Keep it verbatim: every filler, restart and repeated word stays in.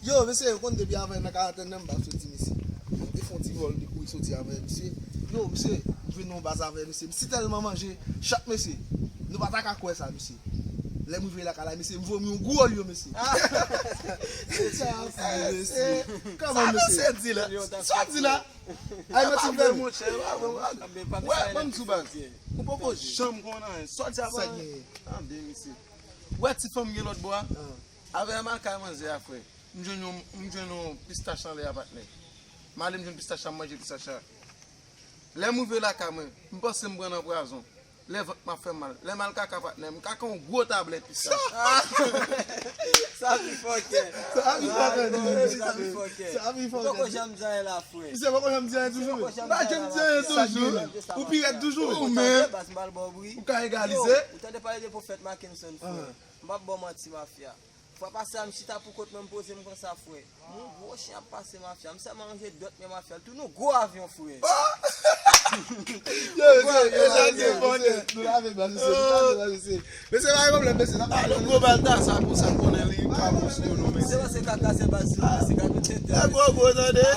Yo, mesye, yo konn depi avè nan karantèn nan, m pa soti, mesye. E fè yon ti vòl, li kouri soti avè, mesye. Yo, mesye, m jwenn yon baz avè, mesye. M si tèlman manje, chak, mesye. Nou pa ta ka kwè sa, mesye. Lè m rive lakay la, mesye, m vomi yon gwo olyo, mesye. Sa, mesye. Kòman, mesye? Sa di la? Sa di la? Ay, manti m fè, monchè. Wè, ban m sou baz. Ou poko janm konn anyen. Sa di a pa. Sa gen. Tande, mesye. Wè ti fanm gen lòt bò a? Avè a m al kay manzè a, frè. M jwenn yon, m jwenn yon pistach anlè a, patnè. M ale m jwenn pistach la, m manje pistach la. Lè m rive lakay mwen, m panse m pran nan pwazon. Lè vant m ap fè m mal. Lè m al kaka, patnè, m kaka yon gwo tablèt pistach. Sa pi fòkè. Sa pi fòkè, di, mesye, sa pi fòkè. Sa pi fòkè. Poko janm di anyen la, frè. Misye poko janm di anyen toujou. M pa janm di anyen toujou. Ou pi rèd toujou. Ou menm. Ou ka egalize. Ou tande pale de pwofèt Mackenson, frè. M p ap ba w manti, mafya. Fwa pase a, m chita pou kont mwen, m poze m konsa, frè. Yon gwo chen ap pase, mafya. M sèlman ranje dwèt, men mafya, l tounen yon gwo avyon, frè. Yo, yo, yo, yo, yo, yo, nou lave baz, mesye, nou lave baz, mesye. Mesye, pa gen pwoblèm, mesye, n ap pale. Yon gwo bal ta sa konsa, m konnen li pa bon sou yo, non, mesye. Se pa se kaka, se baz, se kaka, se tèt. Gwo, gwo, tande.